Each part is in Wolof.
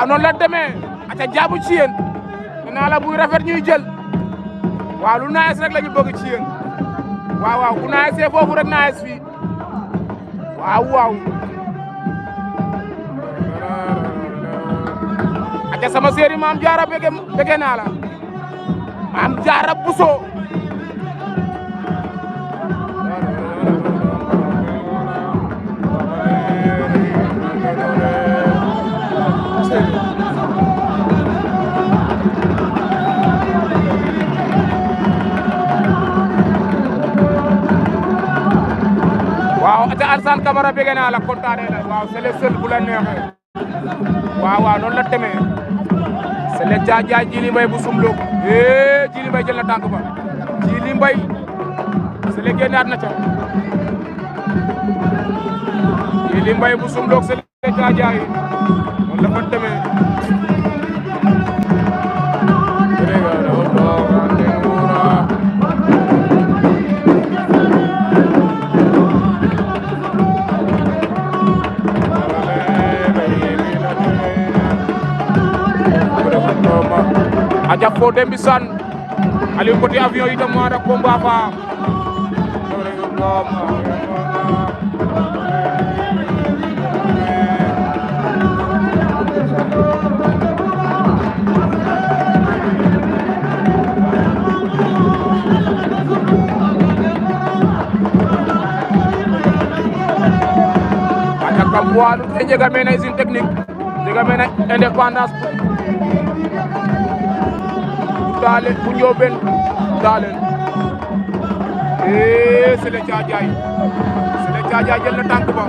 waaw noonu la demee aca jaabu ci yéen naa la buy rafet ñuy jël waaw lu naes rek la ñu bëgg ci yéen waaw ku naesee foofu rek naes fii waaw aca sama séeri maam jaara bëgg naa la maam jaara buso waaw ata Alassane Camara bëgg naa la kontaane la waaw c'est le seul bu la neexee waaw noonu la demee c'est le Jaay Djily Mbaye bu sumloog Djily Mbaye jël na tànk ba Djily Mbaye c'est le génnaat na ca Djily Mbaye bu sumloog c'est le Jaay noonu la fa demee aja Fodé Mbissane Aliou côté avion yi tam da combat fa aja kam poids te jega mene usine technique jega mene indépendance Dalen bu Ndiobène Dalen c'est le Thiadiaye jël na tànk ba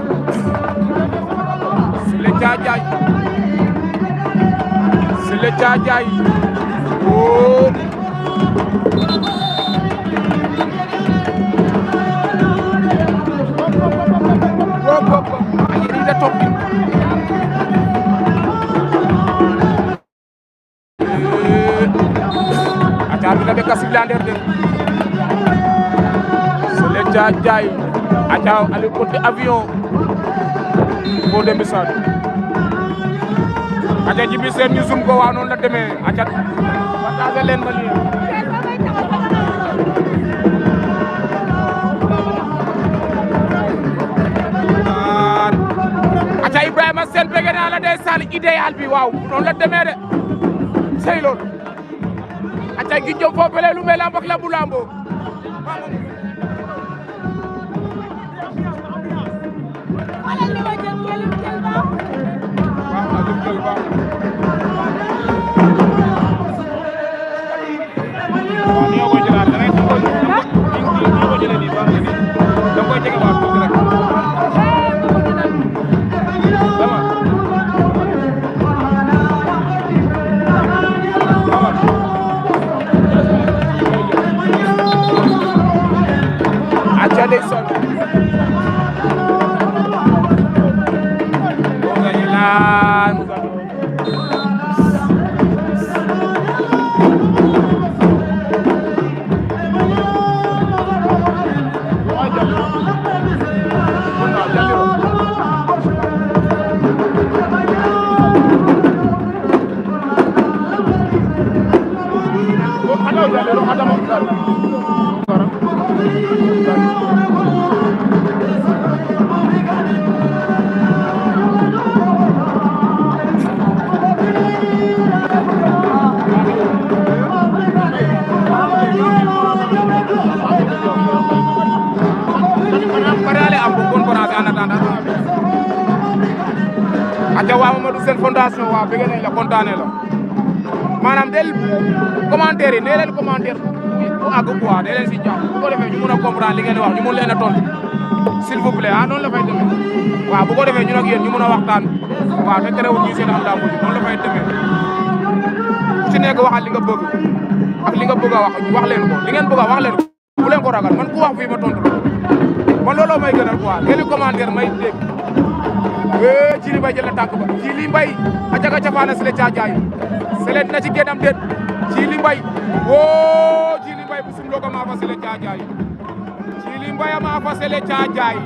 c'est le Thiadiaye oh ayeri da topi Abina be kasib lander de c'est le Thiadiaye aca Aliou côté avion Fodé Mbissane aca Djiby Sène ñu zoom ko waaw noonu la demee aca partage leen ma lii aca Ibrahima Sène bëgg naa la ndeysaan idéal bi waaw noonu la demee de sey loolu aca gi jom fo pele lu me lamb ak lambu lambo aca waa Mamadou Sène fondation waa bëgg nañ la kontaane la maanaam del commentaire yi nee leen commentaire bu àgg quoi nee leen si jàpp bu ko defee ñu mën a comprendre li ngeen di wax ñu mën leen a tontu s'il vous plaît noonu la fay demee waaw bu ko defee ñun ak yéen ñu mën a waxtaan waaw te terewul ñu seen am daa bëgg noonu la fay demee ku ci nekk waxal li nga bëgg ak li nga bëgg a wax leen ko li ngeen bëgg a wax leen ko bu leen ko ragal man ku wax fii ma tontu man looloo may gënal quoi ngeen commentaire may dégg Djily Mbaye jël na tànk ba Djily Mbaye a jaga cafaana si le Thiadiaye selet na ci génnam déet Djily Mbaye woo Djily Mbaye bu sumlooga maa fa si le Thiadiaye Djily Mbaye a maa fa si le Thiadiaye